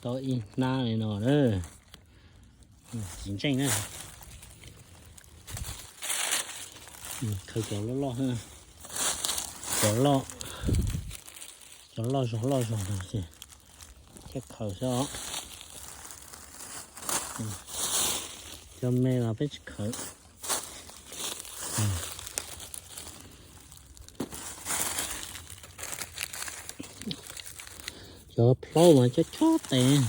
Tau ib hnab li no na. Tsis ntseej na. Khaws cov loj loj, cov loj, cov loj zog loj zog no ces thiaj khaws xwb os. Cov me los peb tsis khaws. Cov plaub mas chob chob tes.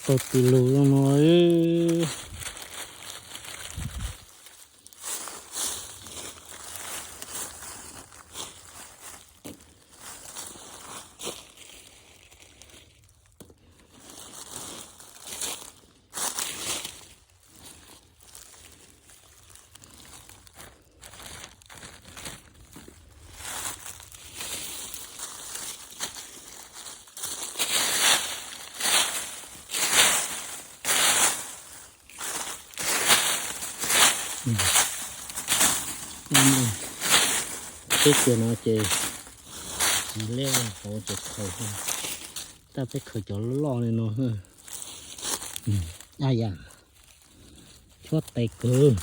Tau tis lus zoo no. Teb chaws no ces tsis liab hauv ces khaws, tab peb khaws cov loj li no. Ab yam, chob tes kawg.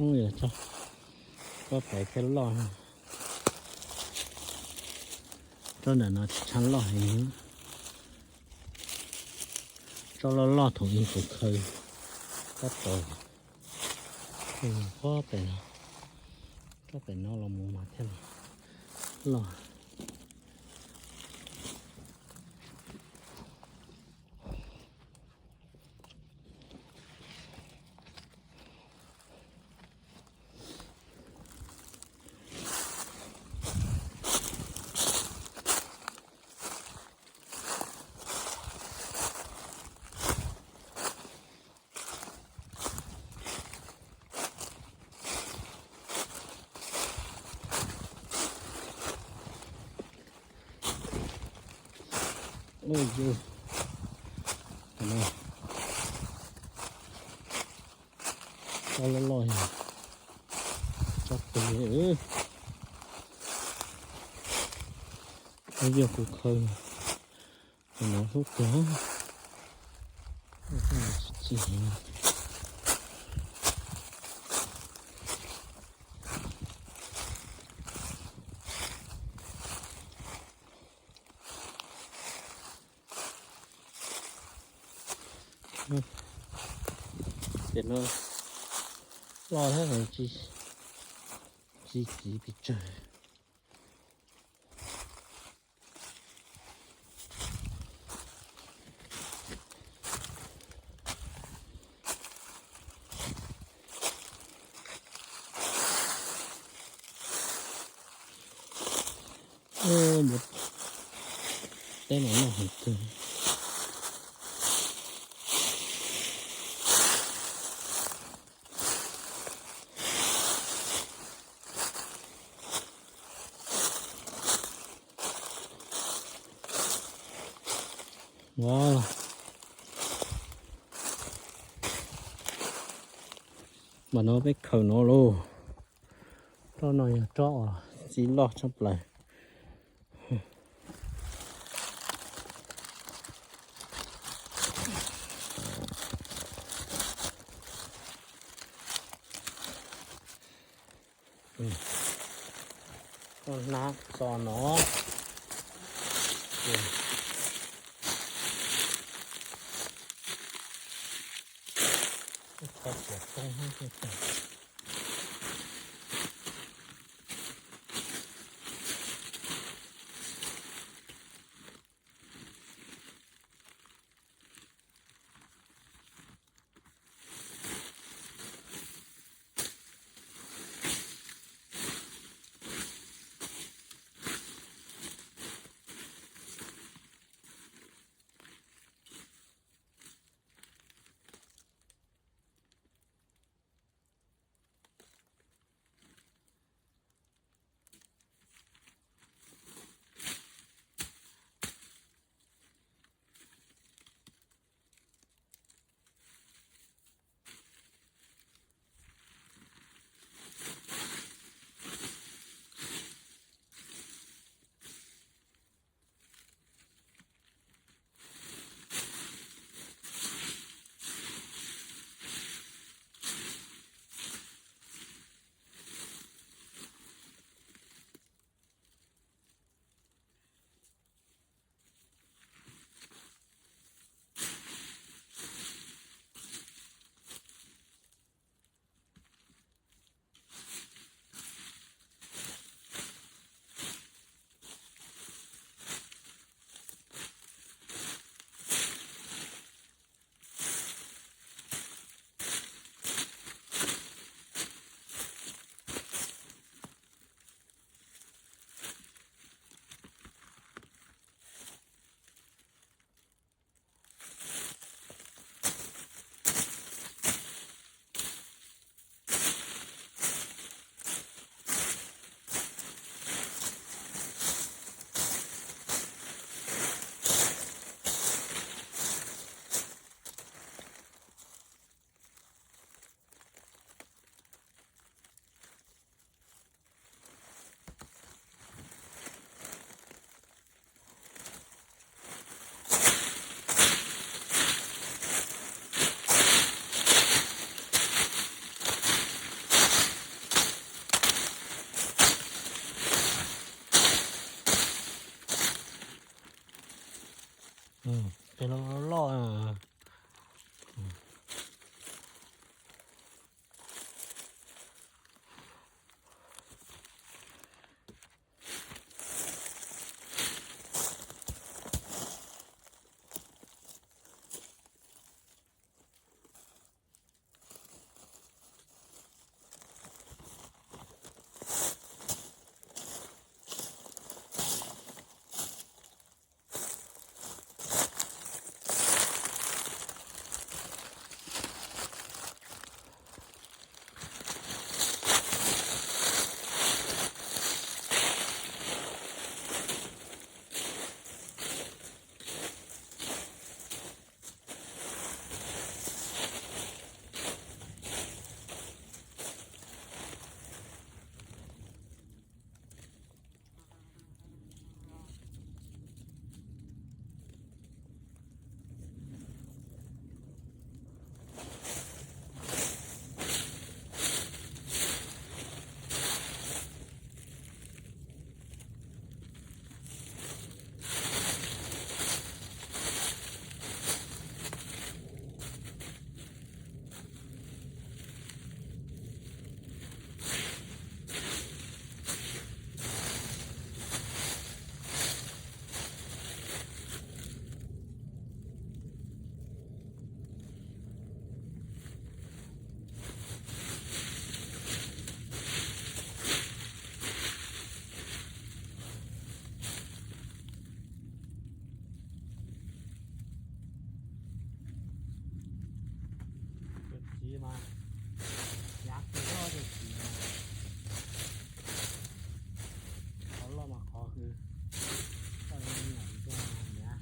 Ub, yog tsob pem thiaj loj. Tsob ntawm no tsis tshaj loj heev. Tsob loj loj thaum ub kuv khaws tab tom pob pem, tsob pem no los mus mas thiaj li loj. Ub, yus, tsob loj loj, tsob pem, yog kuv khaws, no hlub kawg, tsis txi heev. Ces no loj thiab, tsis txiv pes tsawg. Ub, teb no loj heev kawg. Ua, mas no peb khaws no lauj. Tsob no yog tsob uas txiv loj tshaj plaws. Hnab txo no. Mas yav twg loj tiag tiag, qhov loj mas qhov hws, txawj nyom tuaj nyiav.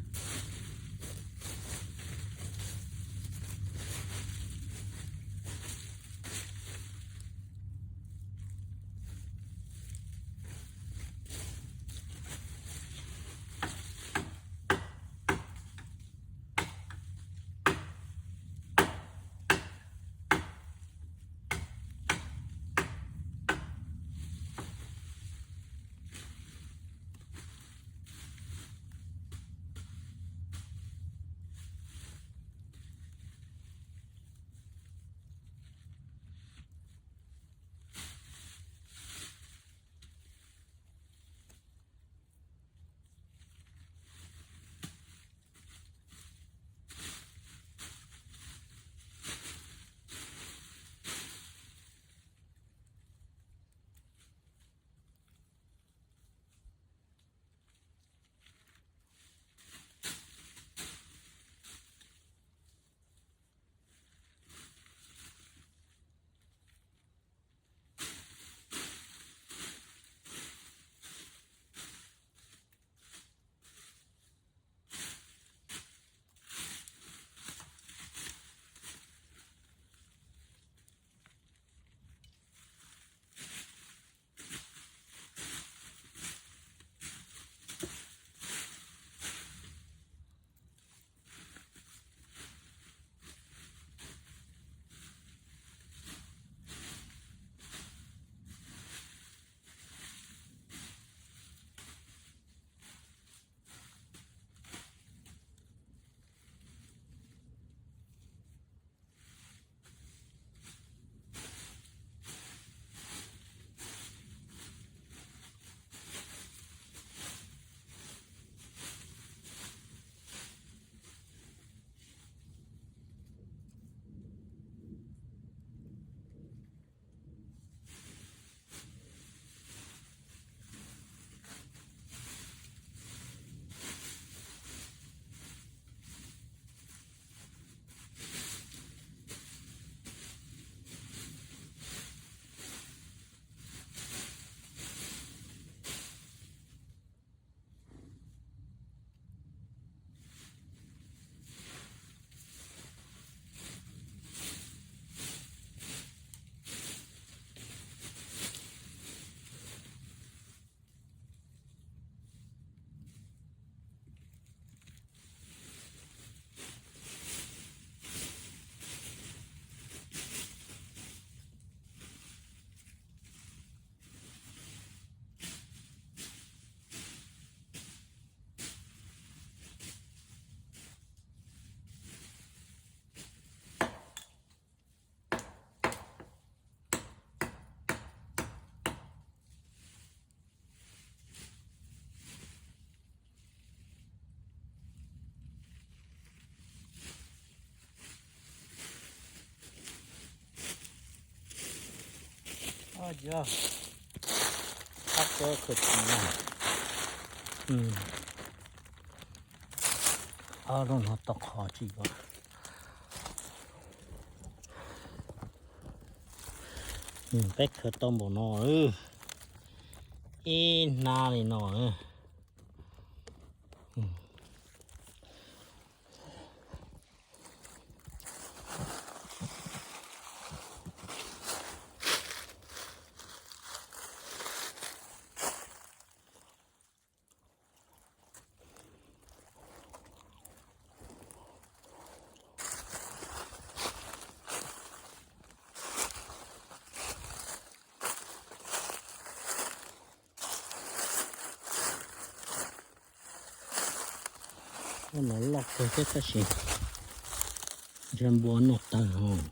Ua cas qab txawb kawg tsis na. Ob lub no tau qhov tsis yuav. Peb khaws tau npaum no, ib hnab li no. Ua no loj kawg thiab tab sis ntshe npua noj tag os.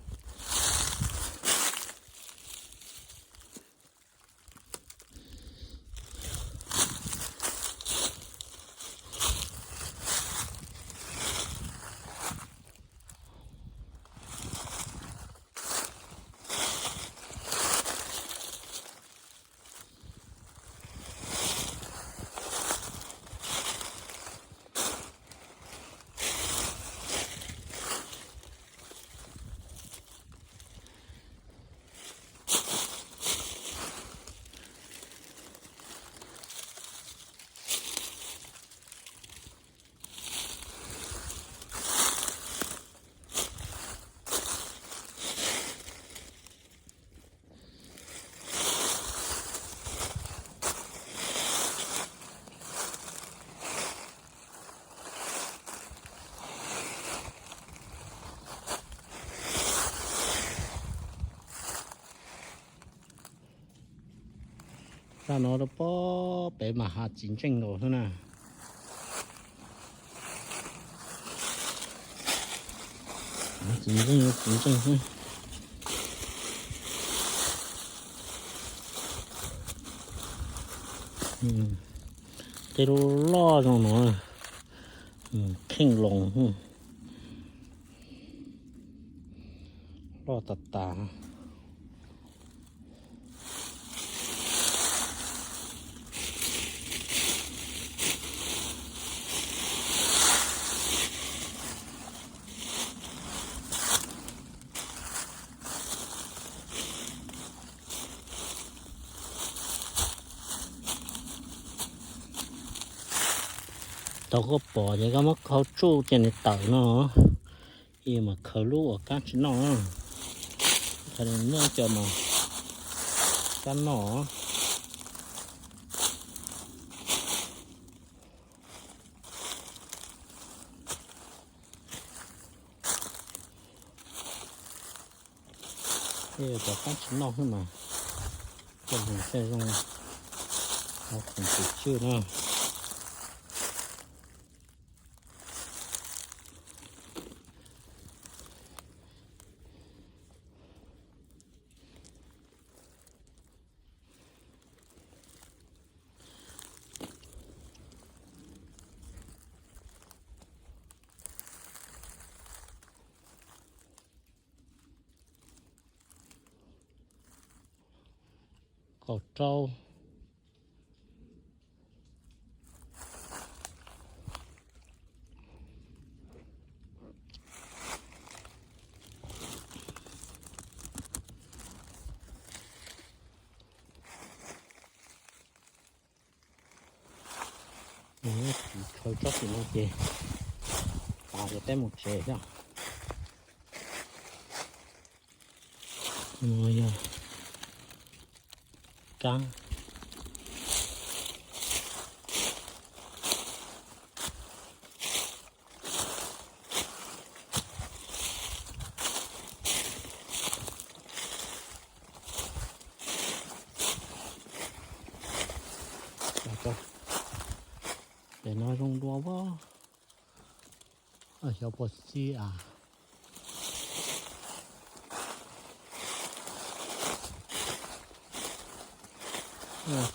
Zaj no rau pob pem mas hav txiv ntseej nkaus xwb na. Txiv ntseej, txiv ntseej xwb. Tej lub loj zoo no, kheej loo, loj tas tas. Tau koj pom ces koj muab khau tsuj ces nws tawm no. Yus mas khaws lub uas kab tsis noj, khaws nws noj cov mas kab noj. Cov kab tsis noj xwb mas, coj mus saib zoo, hauv khoom pus tswj na. Kaum rau. Khaws tsob tim no ces tas ces peb mus tsev xwb. Yog kab. Pem no zoo dua as. Xyov puas txi as.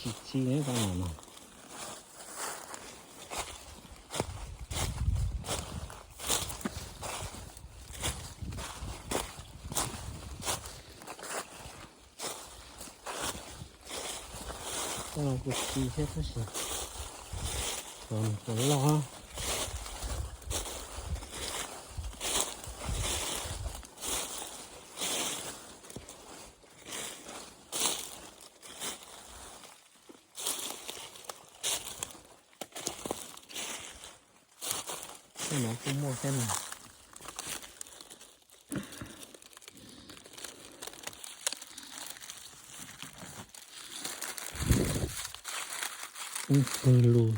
Tsis txi no. Kuv tsis thiab tab sis cov loj. Tej no kuj muaj thiab no. Ub pawg lug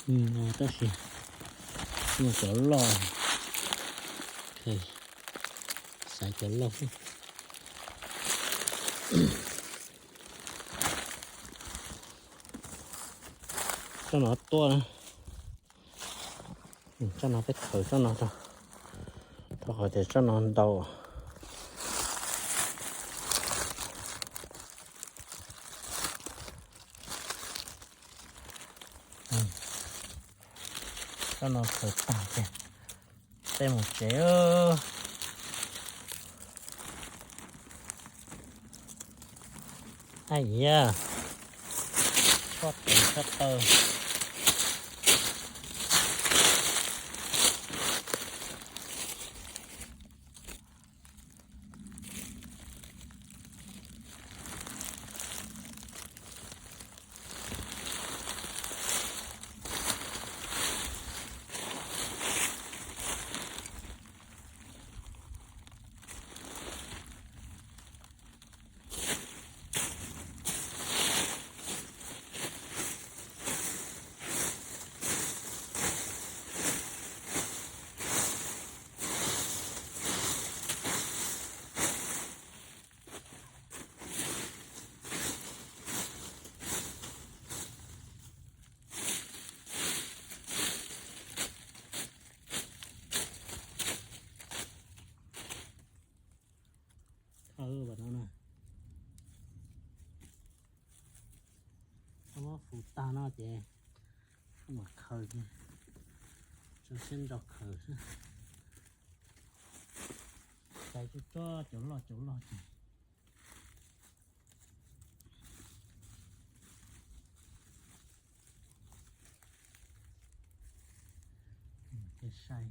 no tab sis muaj cov loj, xaiv cov loj. Tsob no tuaj na. Tsob no peb khaws tsob no rau, rau qhov tias tsob no ntau. Tsob no khaws tag ces peb mus tsev. Ai ya, tshaj tawv tshaj tawv. Khaws no na. Koj muab fus tag no ces koj mam khaws, tso siab ntso khaws xwb. Cais tsuj tsuag cov loj cov loj ces thiaj sai.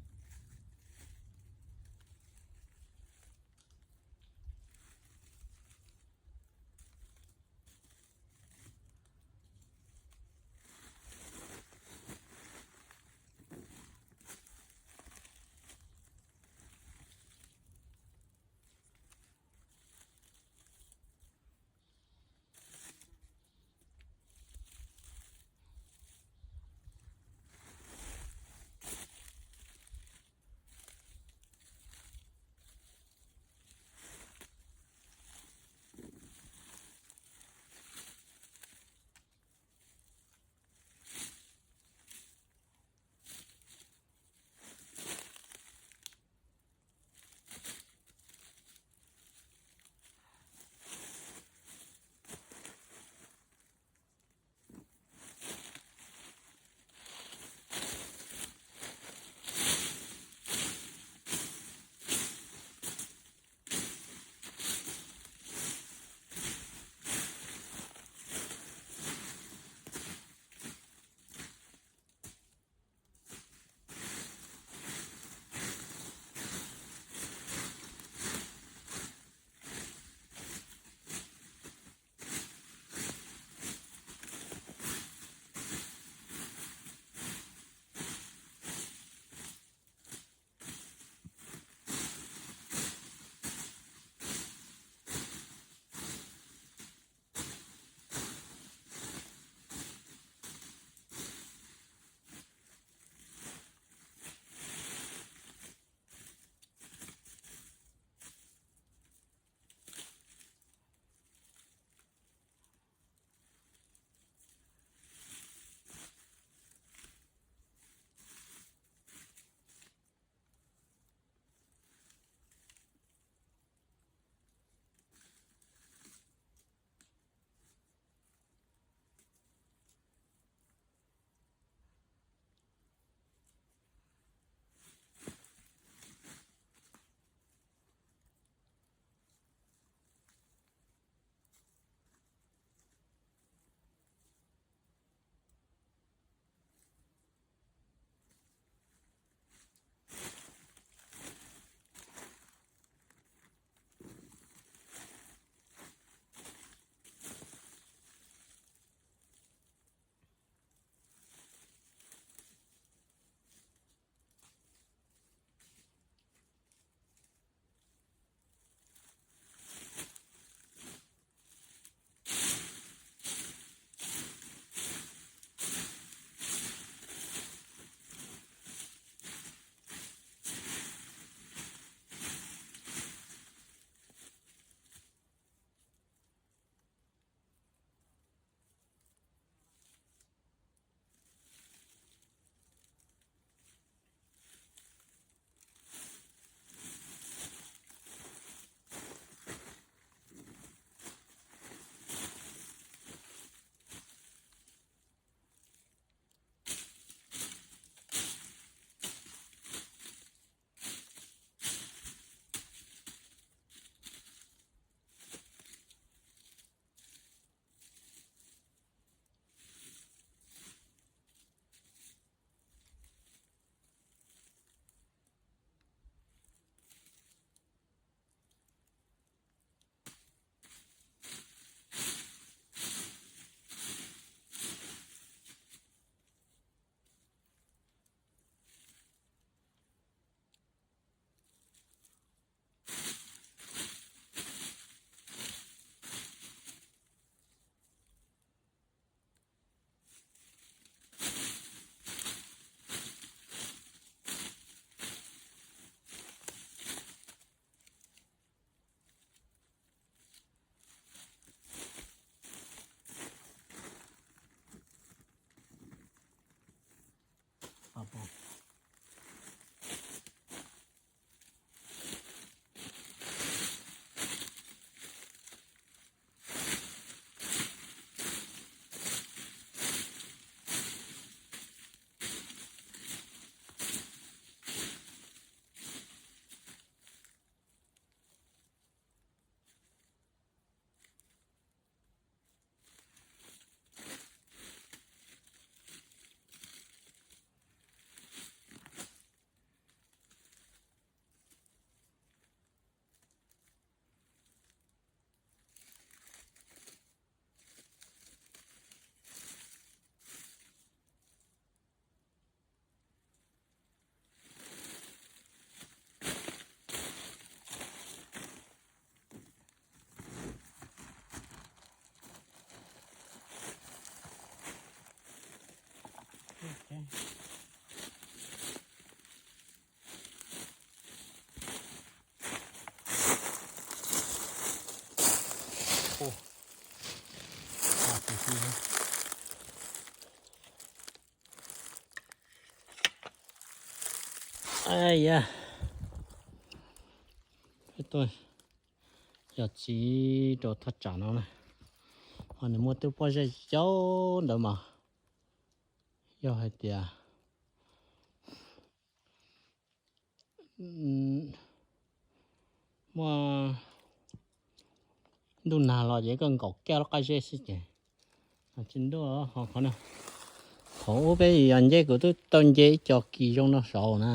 Ai ya, tuaj yog txiv rau thaj tsam no na, ho nws muaj tej pob zeb yau ntawd mas yog hais tias muaj ntuj nag los ces koj nkaum kiag lub qab zeb xwb ces tsis ntuj ho qhov no. Thaum ub peb yog nce kuv twb tau nce ib co kis zoo no saud na.